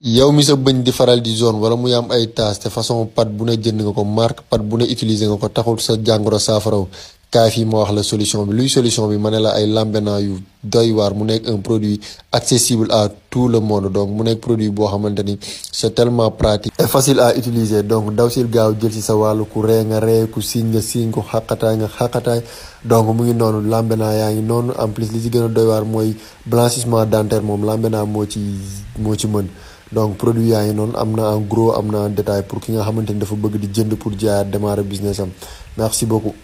yow mi sa bëñ di faral di zone wala muy am ay taas te façon pat bu ne jënd nga ko marque pat bu ne utiliser nga ko taxul sa jàngoro saafaraw kaay fii ma wax la solution bi luy solution bi ma ne la ay lambena yu doy waar mu nekk un produit accessible à tout le monde donc mu nekk produit boo xamante ni c'est tellement pratique et facile à utiliser donc daw sil gaaw jël ci sa wàllu ku ree nga ree ku siiñ nga siiñ ku xaqataay nga xaqataay donc mu ngi noonu lambena yaa ngi noonu en plus li ci gën a doy waar mooy blanchissement dentaire moom lambena moo ci mën donc produit yaa ngi noonu am na en gros am na en détail pour ki nga xamante ni dafa bëgg di jënd pour jaayaat démarrer business am merci beaucoup.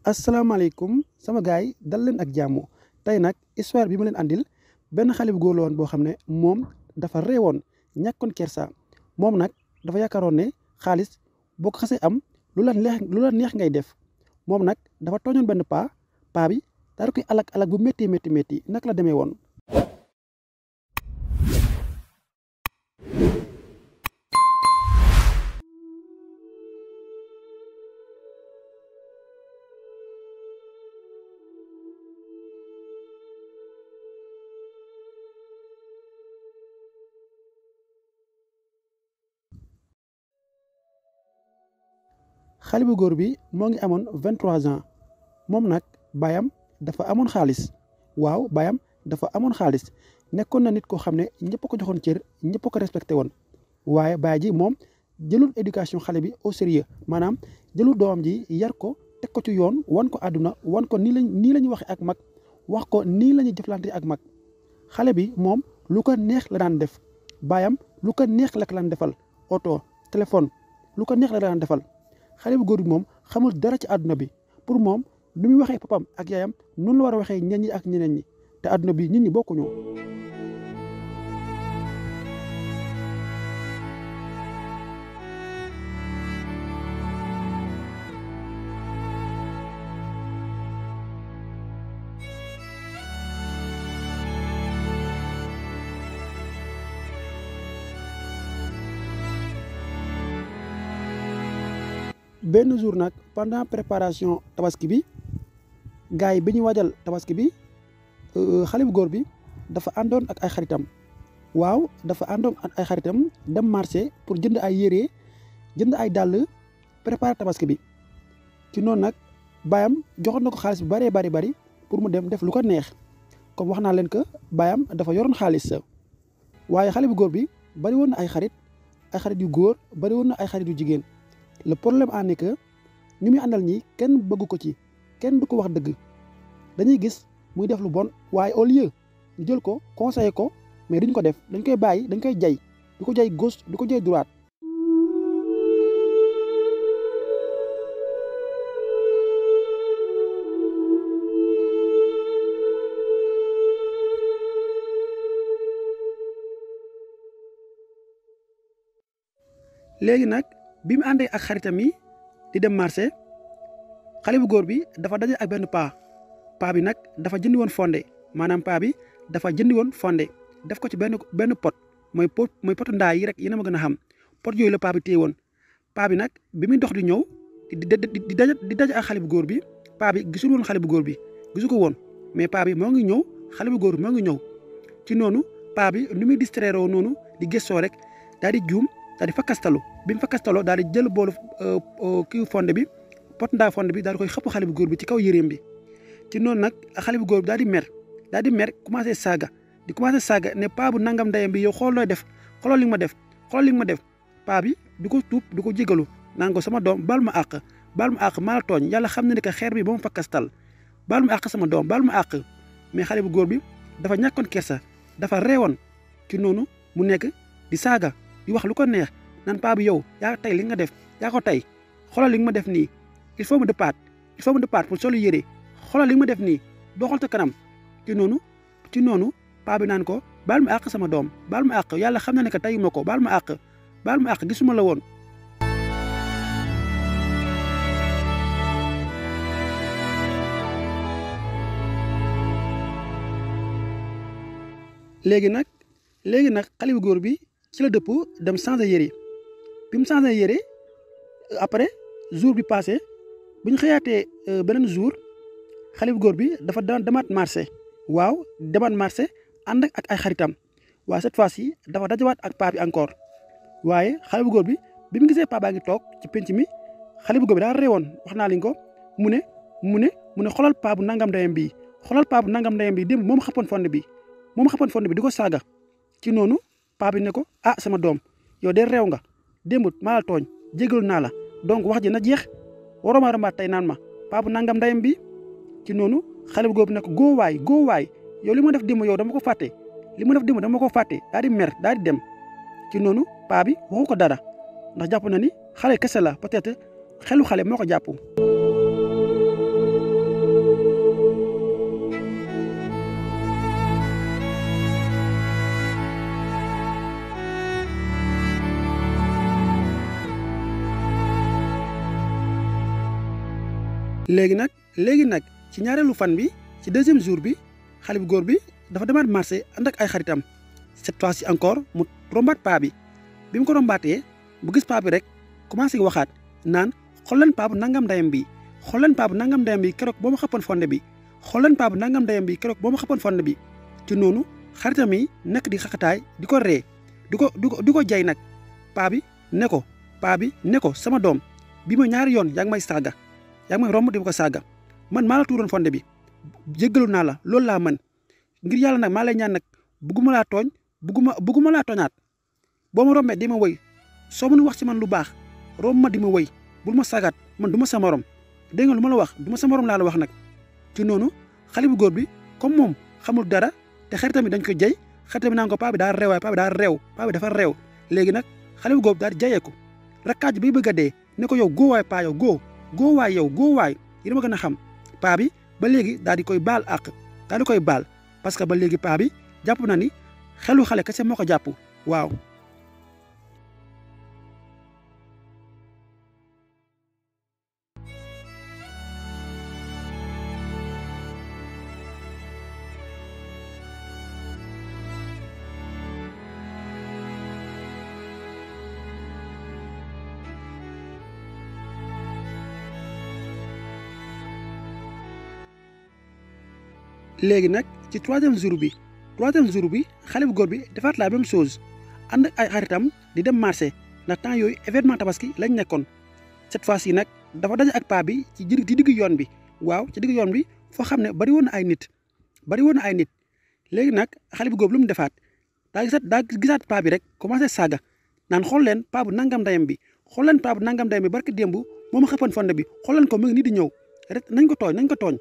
asalaamaaleykum sama gars yi dal leen ak jàmm tey nag histoire bi ma leen andil benn xale bu góor la woon boo xam ne moom dafa réewoon ñàkkoon kersa moom nag dafa yaakaaroon ne xaalis boo ko xasee am lu la neex ngay def moom nag dafa tooñoon benn paa bi daal di koy alak bu métti naka la demee woon. xale bu góor bi moo ngi amoon 23 ans moom nag baayam dafa amoon xaalis waaw baayam dafa amoon xaalis nekkoon na nit koo xam ne ñëpp ko joxoon cër ñëpp ko respecté woon waaye baay ji moom jëlul éducation xale bi au sérieux maanaam jëlul doomam ji yar ko teg ko ci yoon wan ko àdduna wan ko nii la ñuy waxee ak mag wax ko nii la ñuy jëflante ak mag xale bi moom lu ko neex la daan def baayam lu ko neex la ko daan defal oto téléphone lu ko neex la daan defal. xale bu góor bi moom xamul dara ci àdduna bi pour moom nu muy waxee papam ak yaayam noonu la war a waxee ñenn ñi ak ñeneen ñi te àdduna bi nit ñi bokkuñu. benn jour nag pendant préparation tabaski bi gars yi bi ñu waajal tabaski bi xale bu góor bi dafa àndoon ak ay xaritam waaw dafa àndoon ak ay xaritam dem marché pour jënd ay yére jënd ay dàll préparer tabaski bi ci noonu nag baayam joxoon na ko xaalis bu bari pour mu dem def lu ko neex comme wax naa leen que baayam dafa yoroon xaalis waaye xale bu góor bi bari woon na ay xarit yu góor bari woon na ay xarit yu jigéen. le problème en est que ñu muy àndal ñi kenn bëgg ko ci kenn du ko wax dëgg dañuy gis muy def lu bon waaye au lieu ñu jël ko conseiller ko mais duñ ko def dañ koy bàyyi dañ koy jay du ko jay gauche du ko jay droite. léegi nag bi mu àndee ak xaritam yi di dem marché xale bu góor bi dafa daje ak benn paa bi nag dafa jëndi woon fonde maanaam paa bi dafa jëndi woon fonde def ko ci benn pot mooy potu ndaa yi rek yéen a ma gën a xam pot yooyu la paa bi téye woon paa bi nag bi muy dox di ñëw di daje ak xale bu góor bi paa bi gisul woon xale bu góor bi gisu ko woon mais paa bi moo ngi ñëw xale bu góor bi moo ngi ñëw ci noonu paa bi nu muy distraire noonu di gëstoo rek daal di juum daal di fakkastalu bi mu fakkastaloo daal di jël boolu kii fonde bi pot ndaa fonde bi daal di koy xëpp xale bu góor bi ci kaw yéreem bi ci noonu nag xale bu góor bi daal di mer commencé saaga ne paa bu nangam ndeyam bi yow xool looy def xoolal li nga ma def paa bi du ko tuub du ko jégalu naan ko sama doom baal ma àq maa la tooñ yàlla xam na ne que xeer bi ba mu fakkastal baal ma àq sama doom baal ma àq mais xale bu góor bi dafa ñàkkoon kersa dafa reewoon ci noonu mu nekk di saaga di wax lu ko neex naan paa bi yow yaa tey li nga def yaa ko tey xoolal li nga ma def nii il faut mu dëppaat pour solu yére xoolal li nga ma def nii doxal ta kanam ci noonu paa bi naan ko baal ma àq sama doom baal ma àq yàlla xam na ne que tey ma ko baal ma àq gisuma la woon. léegi nag xale bu góor bi ci la dëpp dem changer yére bi mu changer yére après jour bi passé bu ñu xëyaatee beneen jour xale bu góor bi dafa demaat marché waaw demaat marché ànd ak ay xaritam waaye cette fois ci dafa dajawaat ak paa bi encore waaye xale bu góor bi mu gisee paa baa ngi toog ci penc mi xale bu góor bi daa réewoon wax naa leen ko mu ne xoolal paa bu nangam ndeyam bii xoolal paa bu nangam ndeyam bii démb moom xappoon fonde bi di ko saaga ci noonu paa bi ne ko ah sama doom yow de réew nga démb maa la tooñ jégalu naa la donc wax ji na jeex waroo maa rombaat tey naan ma paa bu nangam ndeyam bii ci noonu xale bu góor bi ne ko góo waay yow li ma def démb yow dama ko fàtte daal di mer daal di dem ci noonu paa bi waxu ko dara ndax jàpp na ni xale kese la peut-être xelu xale moo ko jàpp. léegi nag ci ñaareelu fan bi ci deuxième jour bi xale bu góor bi dafa demaat marché ànd ak ay xaritam cette fois ci encore mu rombaat paa bi mu ko rombaatee bu gis paa bi rek commencé waxaat naan xool leen paa bu nangam ndeyam bi xool leen paa bu nangam ndeyam bi keroog boo ma xappoon fonde bi xool leen paa bu nangam ndeyam bi keroog boo ma xappoon fonde bi ci noonu xaritam yi nekk di xaqataay di ko ree di ko jay nag paa bi ne ko sama doom bi ma ñaari yoon yaa ngi may saaga yaa ngi may romb di ko saaga man maa la tuuroon fonde bi jéggalu naa la loolu laa mën ngir yàlla nag maa lay ñaan nag bugguma laa tooñ bugguma laa tooñaat boo ma rombee di ma wëy soo mën wax ci man lu baax romb ma di ma wëy bul ma saagaat man du ma sa morom dégg nga lu ma la wax du ma sa morom laa la wax nag ci noonu xale bu góor bi comme moom xamul dara te xaritam bi dañ ko jay xaritam bi naan ko paa bi daa réew waaye paa bi dafa réew léegi nag xale bu góor bi daal di jayee ko rakkaaj bi bëgg a dee ne ko yow góowaay paa yow góowaay yi dama gën a xam paa bi ba léegi daal di koy baal parce que ba léegi paa bi jàpp na ni xelu xale kese moo ko jàpp waaw. léegi nag ci troisième jour bi xale bu góor bi defaat la même chose ànd ak ay xaritam di dem marché ndax temps yooyu événement tabaski lañ nekkoon cette fois ci nag dafa daje ak paa bi ci digg yoon bi waaw ci digg yoon bi foo xam ne bari woon na ay nit léegi nag xale bu góor bi lu mu defaat daa gisaat paa bi rek commencé saaga naan xool leen paa bu nangam ndeyam bi barke démb moo ma xëppoon fonde bi xool leen ko mu ngi nii di ñëw rek nañ ko tooñ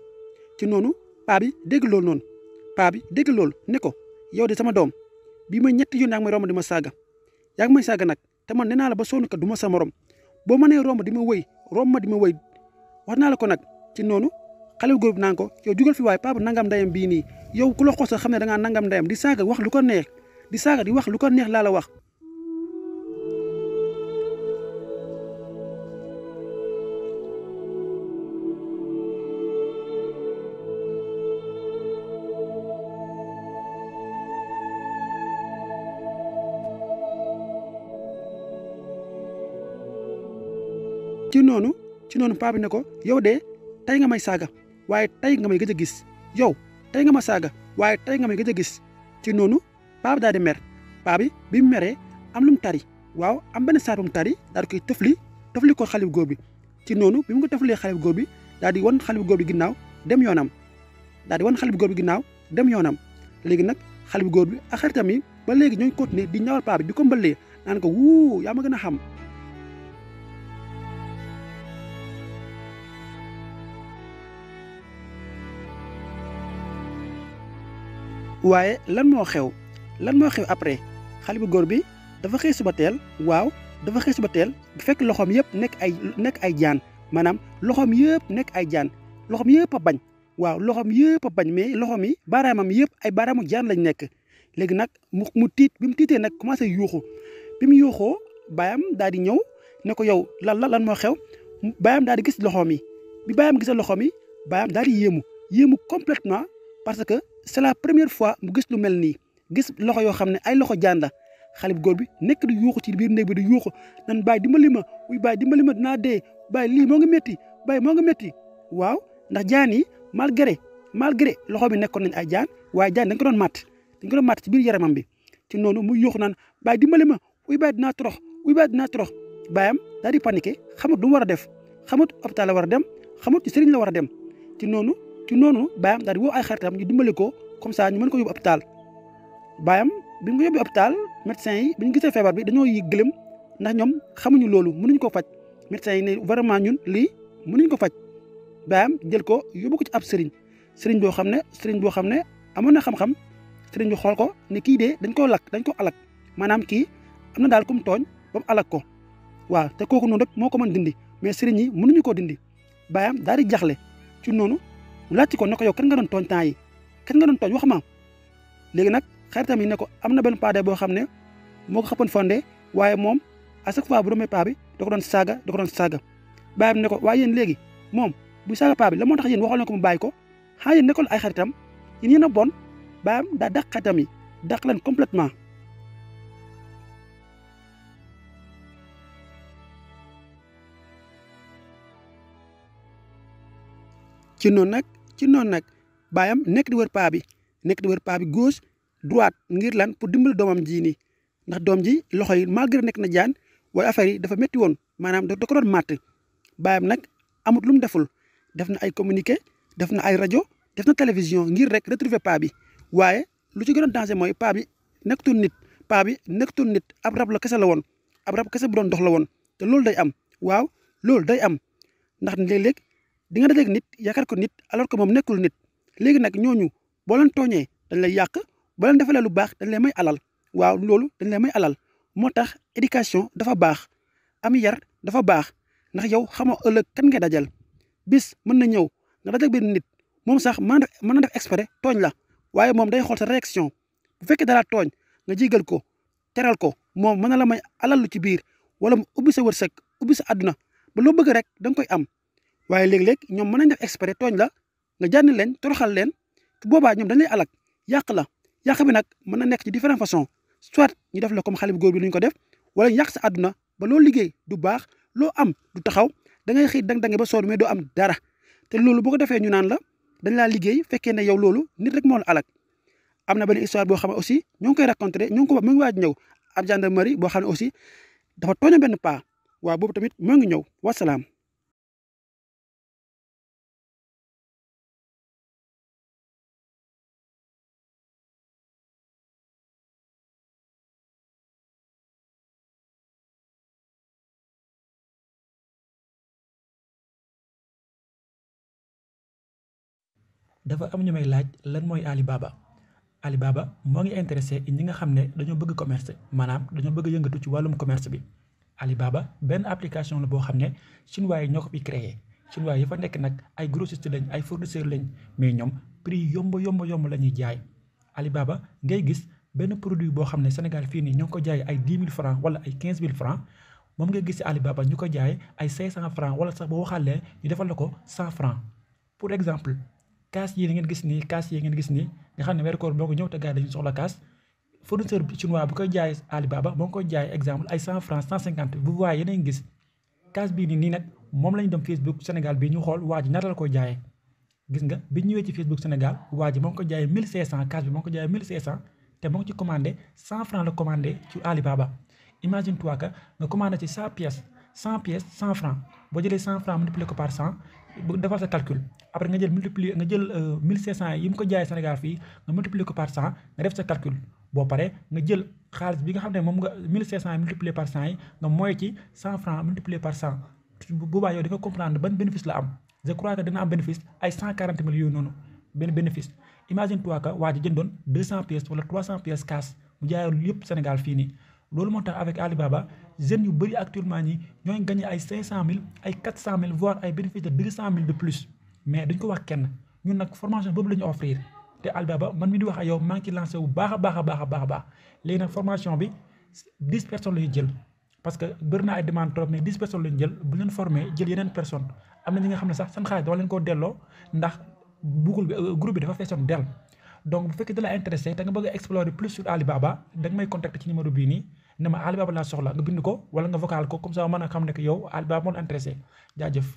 ci noonu paa bi dégg loolu ne ko yow de sama doom bii may ñetti yoon yaa ngi may romb di ma saaga nag te man nee naa la ba sonn kat du ma sa morom boo ma nee romb di ma wëy wax naa la ko nag ci noonu xale bu góor bi naan ko yow jugal fi waaye paa bu nangam ndeyam bii nii yow ku la xool sax xam ne da ngaa nangam ndeyam di saaga wax lu ko neex laa la wax. ci noonu paa bi ne ko yow de tey nga may saaga waaye tey nga may gëj a gis yow tey nga ma saaga waaye tey nga may gëj a gis ci noonu paa bi daal di mer paa bi bi mu meree am lu mu tari waaw am benn saar bu mu tari daal di koy tëfli ko xale bu góor bi ci noonu bi mu ko tëflee xale bu góor bi daal di wan xale bu góor bi ginnaaw dem yoonam léegi nag xale bu góor bi ak xaritam yi ba léegi ñoo ngi continuer di ñawal paa bi di ko mbalee naan ko wuu yaa ma gën a xam. waaye lan moo xew après xale bu góor bi dafa xëy suba teel fekk loxoom yëpp nekk ay jaan maanaam loxoom yëpp nekk ay jaan loxoom yëpp a bañ mais loxoom yi baaraamam yëpp ay baaraamu jaan lañ nekk léegi nag mu tiit bi mu tiitee nag commencé yuuxu bi mu yuuxoo baayam daal di ñëw ne ko yow lan moo xew baayam daal di gis loxoom yi bi baayam gisee loxoom yi baayam daal di yéemu complètement parce que c'est la première fois mu gis lu mel nii gis loxo yoo xam ne ay loxo jaan la xale bu góor bi nekk di yuuxu ci biir néeg bi di yuuxu nan baay dimbali ma dinaa dee baay lii moo ngi métti waaw ndax jaan yi malgré loxo bi nekkoon nañ ay jaan waaye jaan dañ ko doon màtt ci biir yaramam bi ci noonu muy yuuxu naan baay dimbali ma uy baay dinaa torox uy baay dinaa torox baayam daal di paniqué xamut lu mu war a def xamut hôpital la war a dem xamut ci sëriñ la war a dem ci noonu baayam daal di woo ay xaritam ñu dimbali ko comme ça ñu mën ko yóbbu hôpital baayam bi ñu ko yóbbu hôpital médecin yi bi ñu gisee feebar bi dañoo gëlëm ndax ñoom xamuñu loolu mënuñ ko faj médecin yi ne vraiment ñun lii mënuñ ko faj baayam jël ko yóbbu ko ci ab sëriñ boo xam ne amoon na xam-xam sëriñ bi xool ko ne kii de dañ ko alak maanaam kii am na daal kum tooñ ba mu alak ko waaw te kooku noonu rek moo ko mën dindi mais sëriñ yi mënuñu koo dindi baayam daal di jaxle ci noonu mu laajte ko ne ko yow kan nga doon tooñ temps yi kan nga doon tooñ wax ma léegi nag xaritam yi ne ko am na benn paade boo xam ne moo ko xëppoon fondé waaye moom à chaque fois bu romee paa bi da ko doon saaga baayam ne ko waaye yéen léegi moom bu saaga paa bi la moo tax yéen waxal na ko mu bàyyi ko yéen nekkoon ay xaritam yéen a bon baayam daa dàq xaritam yi dàq leen complètement ci noonu nag baayam nekk di wër paa bi gauche droite ngir lan pour dimbali doomam ji nii ndax doom ji loxo yi malgré nekk na jaan waaye affaire yi dafa métti woon maanaam da ko doon màtt baayam nag amut lu mu deful def na ay communiqué def na ay rajo def na télévision ngir rek retrouver paa bi waaye lu ci gënoon danger mooy paa bi nekkutoon nit ab rab la kese la woon ab rab kese bu doon dox la woon te loolu day am waaw loolu day am ndax léeg-léeg di nga dajeeg nit yaakaar ko nit alors que moom nekkul nit léegi nag ñooñu boo leen tooñee dañ lay yàq boo leen defalee lu baax dañ lay may alal waaw loolu dañ lay may alal moo tax éducation dafa baax am yar dafa baax ndax yow xamoo ëllëg kan ngay dajal bis mën na ñëw nga dajal benn nit moom sax mën na def exprès tooñ la waaye moom day xool sa réaction bu fekkee dala tooñ nga jégal ko teral ko moom mën na la may alal lu ci biir wala mu ubbi sa wërsëg ubbi sa àdduna ba loo bëgg rek da nga koy am waaye léeg-léeg ñoom mën nañ def exprès tooñ la nga jànni leen toroxal leen boobaa ñoom dañ lay alak yàq bi nag mën na nekk ci différentes façons soit ñu def la comme xale bu góor bi lu ñu ko def wala ñu yàq sa àdduna ba loo liggéey du baax loo am du taxaw da ngay xëy dang-dange ba sonn mais doo am dara te loolu boo ko defee ñu naan la dañ laa liggéey fekkee ne yow loolu nit rek moo la alak am na benn histoire boo xam ne aussi ñoo ngi koy raconté mu ngi waaj ñëw ab gendarmerie boo xam ne aussi dafa tooña benn paa waaw boobu tamit moo ngi ñëw wasalaam. dafa am ñu may laaj lan mooy Alibaba moo ngi intéressé ñi nga xam ne dañoo bëgg commerce maanaam dañoo bëgg yëngatu ci wàllum commerce bi Alibaba benn application la boo xam ne chinois yi ñoo ko fi créé chinois yi fa nekk nag ay grossistes lañ ay fournisseurs lañ mais ñoom prix yomb la ñuy jaay Alibaba ngay gis benn produit boo xam ne Sénégal fii nii ñoo ngi ko jaay ay 10 000 francs wala ay 15 000 francs moom nga gis ci Alibaba ñu ko jaay ay 500 francs wala sax boo waxalee ñu defal la ko 100 francs pour exemple kaas yi ngeen gis nii nga xam ne weeru koor boo ko ñëw te gars yi dañu soxla kaas fournisseur chinois bu koy jaay Alibaba moo ngi koy jaay exemple ay 100 francs 150 bu waaye yéen a ngi gis kaas bii nii nag moom lañu dem Facebook Sénégal bi ñu xool waa ji ñaata la koy jaayee gis nga bi ñëwee ci Facebook Sénégal waa ji moo ngi ko jaayee 1500 kaas bi moo ngi ko jaayee 1500 te moo ngi ci commandé 100 francs la commandé ci Alibaba imagine toi que nga commandé ci 100 pièces 100 francs boo jëlee 100 francs multiplié ko par 100 bu defal sa calcul après nga jël 1500 yi mu ko jaayee Sénégal fii nga multiplié ko par 100 nga def sa calcul boo paree nga jël xaalis bi nga xam ne moom nga 1500 yi multiplié par 100 yi nga mooy ci 100 francs multiplié par 100 bu boobaa yow di nga comprendre ban bénéfice la am je crois que dina am bénéfice ay 140 000 yooyu noonu benn bénéfice imagine toi que waa ji jëndoon 200 pièces wala 300 pièces cash mu jaayoon yëpp Sénégal fii nii loolu moo tax avec Alibaba jeunes yu bëri actuellement ñi ñooy gagné ay 500 000 ay 400 000 voire ay bénéfice de 200 000 de plus mais duñ ko wax kenn ñun nag formation boobu la ñu offrir te Alibaba man mi di wax ak yow maa ngi ci lancé wu baax a baax léegi nag formation bi 10 personnes la ñu jël parce que bëri na ay demande trop mais 10 personnes la ñu jël bu leen formé jël yeneen personne am na ñi nga xam ne sax seen xaalis dama leen koo delloo ndax groupe bi dafa feesoon del donc bu fekkee da la intéressé te nga bëgg a explorer plus sur Alibaba da nga may contacter ci numéro bii nii ne ma Alibaba laa soxla nga bind ko wala nga vocal ko comme ça mën a xam ne que yow Alibaba moo la intéressé jaajëf